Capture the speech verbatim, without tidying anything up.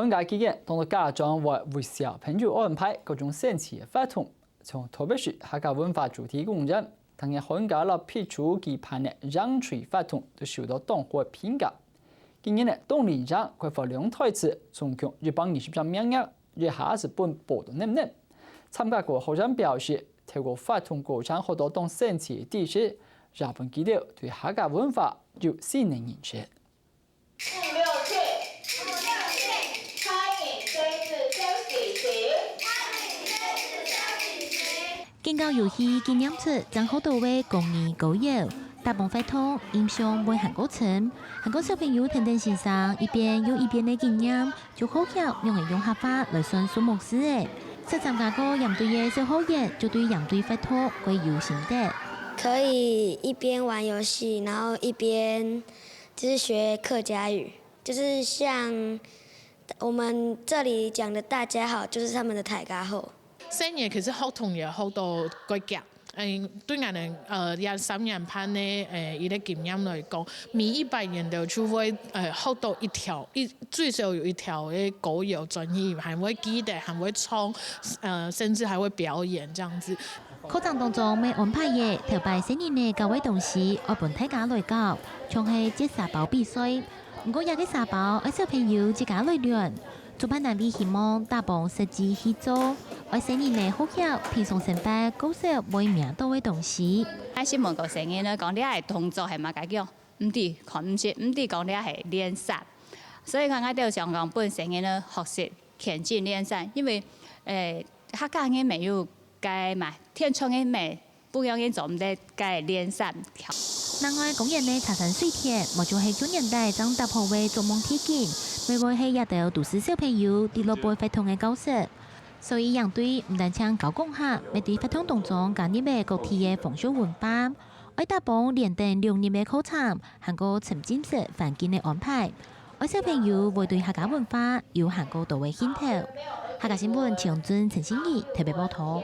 寒假期間，當多家長會為小朋友安排各種新奇个活動，像台北市客家文化主題公園，逐年寒假摎避暑期辦个營隊活動，都受到當好个評價。今年呢，冬令營開放兩梯次，總共一百二十隻名額，這下係分報到淰淰。參加過學生表示，透過活動過程學到當新奇个知識，也分佢兜對客家文化有新个認識。 五六七，五六七，歡迎這次小姐姐。歡迎這次小姐姐。健康遊戲紀念冊正學到个國語歌謠，大部分活動印象會還過深，還過小朋友跈等先生一遍又一遍个紀念，就好曉仰仔用客話來算數目字仔。識參加過營隊个小學員就對營隊活動會有心得。可以一邊玩遊戲，然後一邊就是學客家語，就是像我們這裡講的"大家好"，就是他們的"大家好"。細人其實學童謠學到蓋遽，嗯，對𠊎等呃這三年半个呃一個經驗來講，每一擺佢等就會呃學到一條一最少有一條个歌謠轉去，還會記得，還會唱，呃，甚至還會表演這樣子。 課程當中乜安排个頭擺細人仔教个東西，愛分大家來教，像係摺沙包比賽。毋過這個沙包愛小朋友自家來亂。主辦單位希望大方設計去做，愛細人仔學曉平常生活較少會摸到个東西。𠊎先問過細人仔講，這個動作係麼个講？毋知，看毋識，毋知講這係練習。所以講，𠊎兜想講分細人仔學習 田徑練習，因為，誒，客家人乜有該嘛，天生个乜，不樣人做毋得該練習。另外，公園个茶山水田，無就係舊年底正搭好个做夢鐵錦，乜會係這兜都市小朋友在落背活動个教室。所以營隊毋單淨教功課，乜對活動當中加入个各地个風俗文化，愛搭幫連等六日个課程，還過沉浸式環境个安排。 愛小朋友會對客家文化有還過多个興頭。客家新聞，徐永俊、陳心怡特別報導。